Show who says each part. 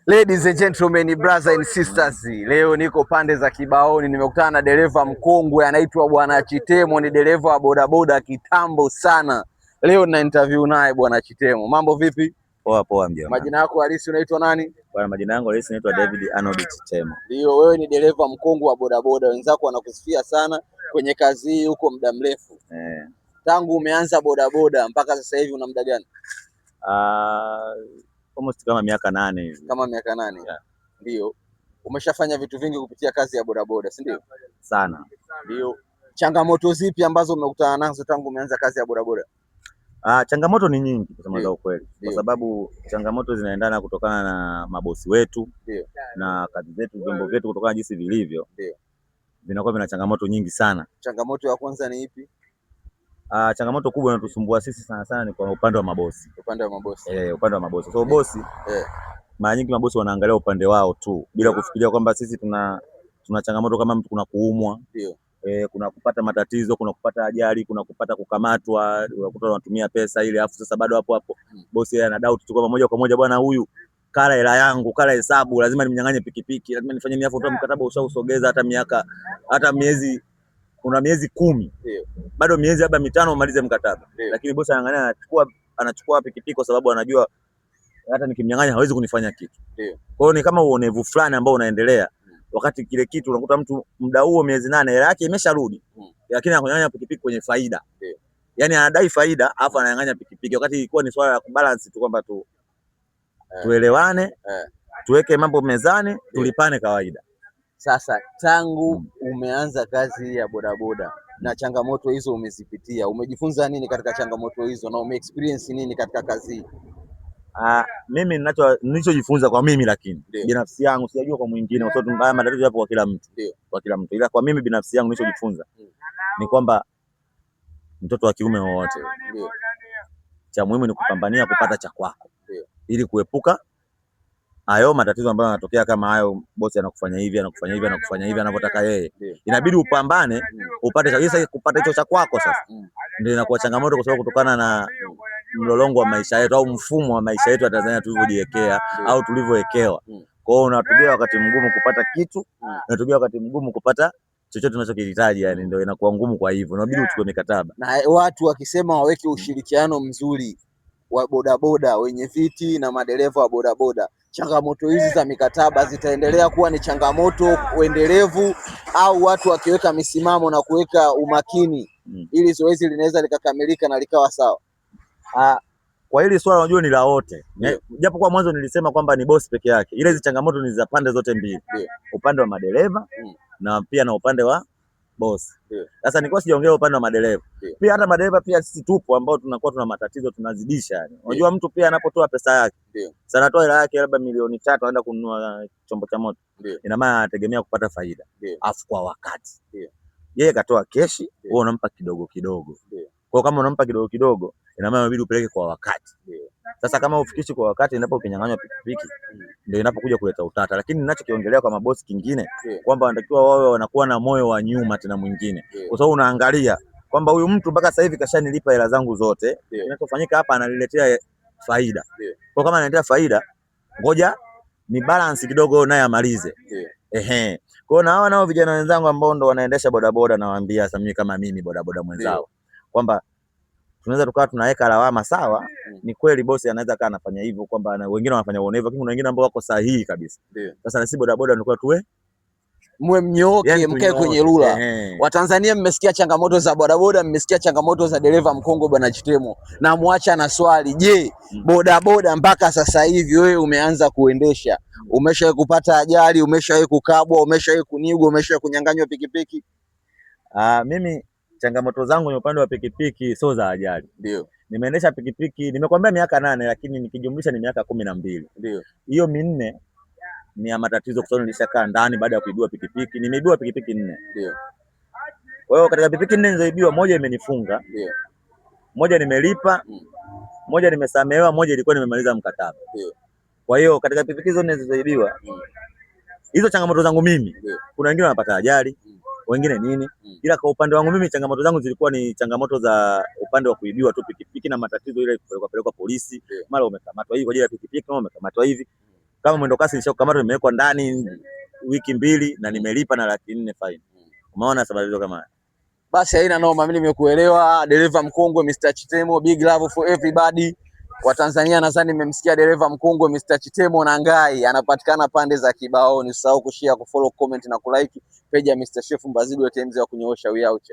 Speaker 1: Ladies and gentlemen, brothers and sisters, leo niko pande za Kibaoni, nimekutana na dereva mkongwe anaitwa Bwana Chitemo, ni dereva wa bodaboda kitambo sana. Leo nina interview naye Bwana Chitemo. Mambo vipi?
Speaker 2: Poa poa mjomba.
Speaker 1: Majina yako halisi unaitwa nani?
Speaker 2: Bwana, majina yangu halisi naitwa David Arnold Chitemo.
Speaker 1: Ndio, wewe ni dereva mkongwe wa bodaboda, wenzako wanakusifia sana kwenye kazi hii, huko muda mrefu. Tangu umeanza bodaboda mpaka sasa hivi una muda gani?
Speaker 2: Almost kama miaka 8 hivi.
Speaker 1: Kama miaka 8.
Speaker 2: Yeah.
Speaker 1: Ndio. Umeshafanya vitu vingi kupitia kazi ya bodaboda, si ndio?
Speaker 2: Sana.
Speaker 1: Ndio. Changamoto zipi ambazo umekutana nazo tangu umeanza kazi ya bodaboda?
Speaker 2: Changamoto ni nyingi kusema za ukweli. Kwa sababu changamoto zinaendana kutokana na mabosi wetu.
Speaker 1: Ndio.
Speaker 2: Na kazi zetu, vyombo vyetu kutokana na jinsi vilivyo.
Speaker 1: Ndio.
Speaker 2: Vinakuwa vina changamoto nyingi sana.
Speaker 1: Changamoto ya kwanza ni ipi?
Speaker 2: Changamoto kubwa inatusumbua sisi sana sana ni kwa upande wa mabosi.
Speaker 1: Upande wa mabosi.
Speaker 2: Upande wa mabosi. So bosi, mara nyingi mabosi wanaangalia upande wao tu bila kufikiria kwamba sisi tuna changamoto kama mtu kuna kuumwa.
Speaker 1: Ndio.
Speaker 2: Kuna kupata matatizo, kuna kupata ajali, kuna kupata kukamatwa, unakuta wanatumia pesa ile afu sasa bado hapo hapo bosi yeye ana doubt tu kwamba moja kwa moja bwana huyu kala hela yangu, kala hesabu, lazima nimnyang'anye pikipiki, lazima nifanye nini, afu mkataba ushausogeza hata miaka, hata miezi, kuna miezi 10.
Speaker 1: Ndio.
Speaker 2: Bado miezi labda 5 umalize mkataba.
Speaker 1: Ndio.
Speaker 2: Lakini bosi anaangalia, anachukua pikipiki kwa sababu anajua hata nikimnyang'anya hawezi kunifanya kitu.
Speaker 1: Ndio.
Speaker 2: Kwa hiyo ni kama uonevu fulani ambao unaendelea. Wakati kile kitu unakuta mtu muda huo miezi 8 hela yake imesharudi. Lakini ananyang'anya pikipiki kwenye faida.
Speaker 1: Ndio.
Speaker 2: Yaani anadai faida afu ananyang'anya pikipiki wakati ilikuwa ni swala la kubalance tu kwamba tuelewane, tuweke mambo mezani, tulipane kawaida.
Speaker 1: Sasa tangu umeanza kazi ya bodaboda na changamoto hizo umezipitia, umejifunza nini katika changamoto hizo na umeexperience nini katika kazi hii?
Speaker 2: Mimi nilichojifunza kwa mimi lakini
Speaker 1: Ndio.
Speaker 2: binafsi yangu, sijajua kwa mwingine kwa sababu haya matatizo yapo kwa kila mtu.
Speaker 1: Ndio.
Speaker 2: Kwa kila mtu. Ila kwa mimi binafsi yangu nilichojifunza ni kwamba mtoto wa kiume wowote
Speaker 1: Ndio.
Speaker 2: cha muhimu ni kupambania kupata cha kwako.
Speaker 1: Ndio.
Speaker 2: Ili kuepuka hayo matatizo ambayo yanatokea kama hayo, bosi anakufanya hivi, anakufanya hivi, anakufanya hivi anavyotaka yeye.
Speaker 1: Ndio.
Speaker 2: Inabidi upambane upate sasa kupata hicho cha kwako sasa. Ndio inakuwa changamoto kwa sababu kutokana na mlolongo wa maisha yetu au mfumo wa maisha yetu ya Tanzania tulivyojiwekea au tulivyowekewa. Kwa hiyo unatumia wakati mgumu kupata kitu, unatumia wakati mgumu kupata chochote unachokihitaji, yani ndio inakuwa ngumu kwa hivyo. Inabidi uchukue mikataba.
Speaker 1: Na watu wakisema waweke ushirikiano mzuri wa bodaboda wenye viti na madereva wa bodaboda, changamoto hizi za mikataba zitaendelea kuwa ni changamoto endelevu au watu wakiweka misimamo na kuweka umakini ili zoezi linaweza likakamilika na likawa sawa?
Speaker 2: Kwa hili swala unajua ni la wote.
Speaker 1: Ndio.
Speaker 2: Japo kwa mwanzo nilisema kwamba ni bosi peke yake. Ile hizi changamoto ni za pande zote mbili.
Speaker 1: Ndio.
Speaker 2: Upande wa madereva na pia na upande wa bosi.
Speaker 1: Ndio.
Speaker 2: Sasa nilikuwa sijaongea upande wa madereva.
Speaker 1: Ndio.
Speaker 2: Pia hata madereva pia sisi tupo ambao tunakuwa tuna matatizo tunazidisha yani.
Speaker 1: Ndio.
Speaker 2: Unajua mtu pia anapotoa pesa yake.
Speaker 1: Ndio.
Speaker 2: Sasa anatoa hela yake labda milioni 3 anaenda kununua chombo cha moto.
Speaker 1: Ndio.
Speaker 2: Ina maana anategemea kupata faida.
Speaker 1: Ndio.
Speaker 2: Afu kwa wakati.
Speaker 1: Ndio.
Speaker 2: Yeye katoa keshi,
Speaker 1: Ndio.
Speaker 2: wewe unampa kidogo kidogo.
Speaker 1: Ndio.
Speaker 2: Kwa kama unampa kidogo kidogo, ina maana inabidi upeleke kwa wakati.
Speaker 1: Ndio.
Speaker 2: Sasa kama ufikishi kwa wakati, inapo ukinyang'anywa pikipiki ndio inapokuja kuleta utata. Lakini ninachokiongelea kwa mabosi kingine
Speaker 1: Ndio.
Speaker 2: kwamba wanatakiwa wawe wanakuwa na moyo wa nyuma tena mwingine.
Speaker 1: Ndio.
Speaker 2: Kwa sababu unaangalia kwamba huyu mtu mpaka sasa hivi kashanilipa hela zangu zote.
Speaker 1: Ndio.
Speaker 2: Kinachofanyika hapa ananiletea faida.
Speaker 1: Ndio.
Speaker 2: Kwa kama ananiletea faida, ngoja ni balance kidogo naye amalize.
Speaker 1: Ndio.
Speaker 2: Kwa hiyo na hawa nao vijana wenzangu ambao ndo wanaendesha bodaboda nawaambia sasa mimi kama mimi bodaboda mwenzao
Speaker 1: Ndio.
Speaker 2: kwamba tunaweza tukawa tunaweka lawama sawa, ni kweli bosi anaweza kaa anafanya hivyo kwamba wengine wanafanya uonevu, lakini kuna wengine ambao wako sahihi kabisa.
Speaker 1: Ndio.
Speaker 2: Sasa na sisi bodaboda tunakuwa tuwe
Speaker 1: Mwe mnyooke,
Speaker 2: yani
Speaker 1: mkae kwenye
Speaker 2: tunyooke.
Speaker 1: rula. Watanzania mmesikia changamoto za bodaboda, mmesikia changamoto za dereva mkongwe Bwana Chitemo. Na muacha na swali, je, bodaboda mpaka sasa hivi wewe umeanza kuendesha, umeshawahi kupata ajali, umeshawahi kukabwa, umeshawahi kunigwa, umeshawahi kunyang'anywa pikipiki?
Speaker 2: Mimi changamoto zangu kwenye upande wa pikipiki sio za ajali.
Speaker 1: Ndio.
Speaker 2: Nimeendesha pikipiki, nimekwambia miaka 8 lakini nikijumlisha ni miaka 12.
Speaker 1: Ndio.
Speaker 2: Hiyo 4 ni ya matatizo kwa sababu nilishakaa ndani baada ya kuibiwa pikipiki. Nimeibiwa pikipiki 4.
Speaker 1: Ndio.
Speaker 2: Kwa hiyo katika pikipiki 4 nilizoibiwa, moja imenifunga,
Speaker 1: Ndio.
Speaker 2: moja nimelipa, moja nimesamehewa, moja ilikuwa nimemaliza mkataba.
Speaker 1: Ndio.
Speaker 2: Kwa hiyo katika pikipiki zote nilizoibiwa, hizo changamoto zangu mimi,
Speaker 1: Ndio.
Speaker 2: kuna wengine wanapata ajali, wengine nini, ila kwa upande wangu mimi changamoto zangu zilikuwa ni changamoto za upande wa kuibiwa tu pikipiki na matatizo ile kupelekwa pelekwa polisi,
Speaker 1: Ndio.
Speaker 2: mara umekamatwa hivi kwa ajili ya pikipiki, mara umekamatwa hivi. Kama mwendo kasi nishakamatwa, nimewekwa ndani wiki 2 na nimelipa na 400,000 fine. Umeona sababu kama
Speaker 1: Basi haina noma, mimi nimekuelewa. Dereva mkongwe Mr. Chitemo, big love for everybody. Wa Tanzania nadhani nimemsikia dereva mkongwe Mr. Chitemo na Ngai, anapatikana pande za Kibaoni. Usisahau kushare, kufollow, comment na kulike page ya Mr. Chef Mbazigwa TMZ wa kunyoosha. We out.